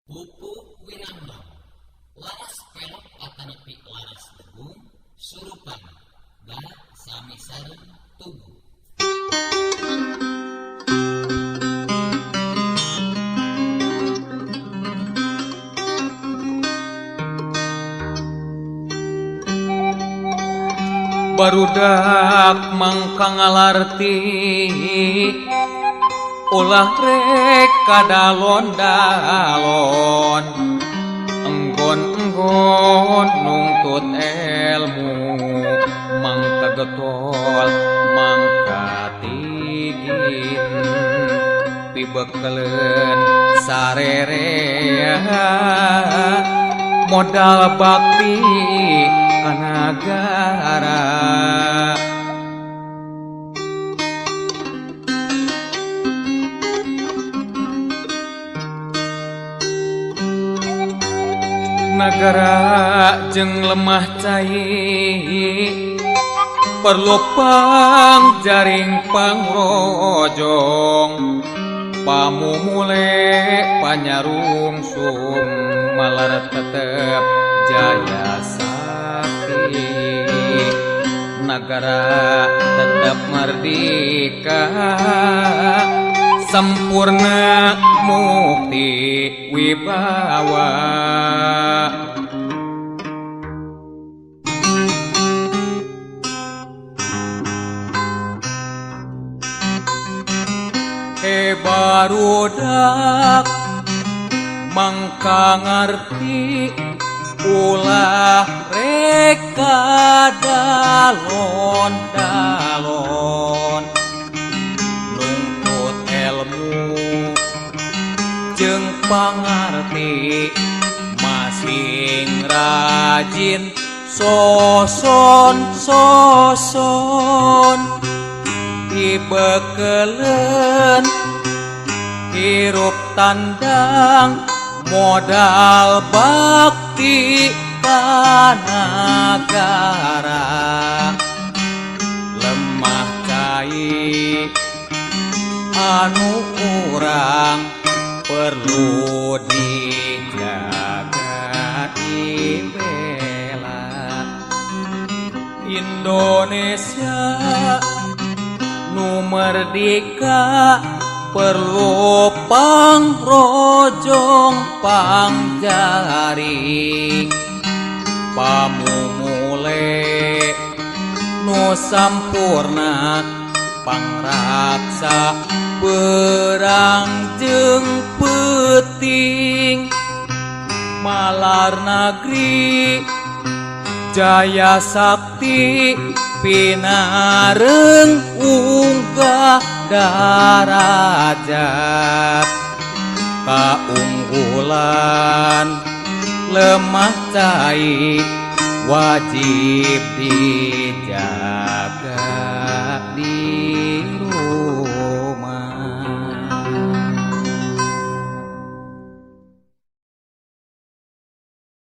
Pupuh Wirangnon, laras pelog atanapi laras degung, surupan da sami sareng tugu. Barudak mangka ngalarti ulah rek kadalon-dalon, enggon-enggon nungtut ilmu, mangka getol mangka tigin, pibekeleun sarerea modal bakti ka nagara. Nagara jeung lemah cai perlu pangjaring pangrojong, pamumule panyarungsung malar tetep jaya sakti. Nagara tetep merdeka, sempurna mukti wibawa. Barudak mangka ngarti ulah rek kadalon-dalon, nungtut ilmu jeung pangarti, masing rajin soson-soson, dibekeleun hirup tandang modal bakti ka nagara. Lemah cai anu urang perlu dijaga dibela. Indonesia nu merdeka perlu pangrojong pangjaring, pamumule nu sampurna pangraksa berang jeung peuting. Malar nagri jaya sakti pinareung unggah darajat, kaunggulan lemah cai wajib dijaga.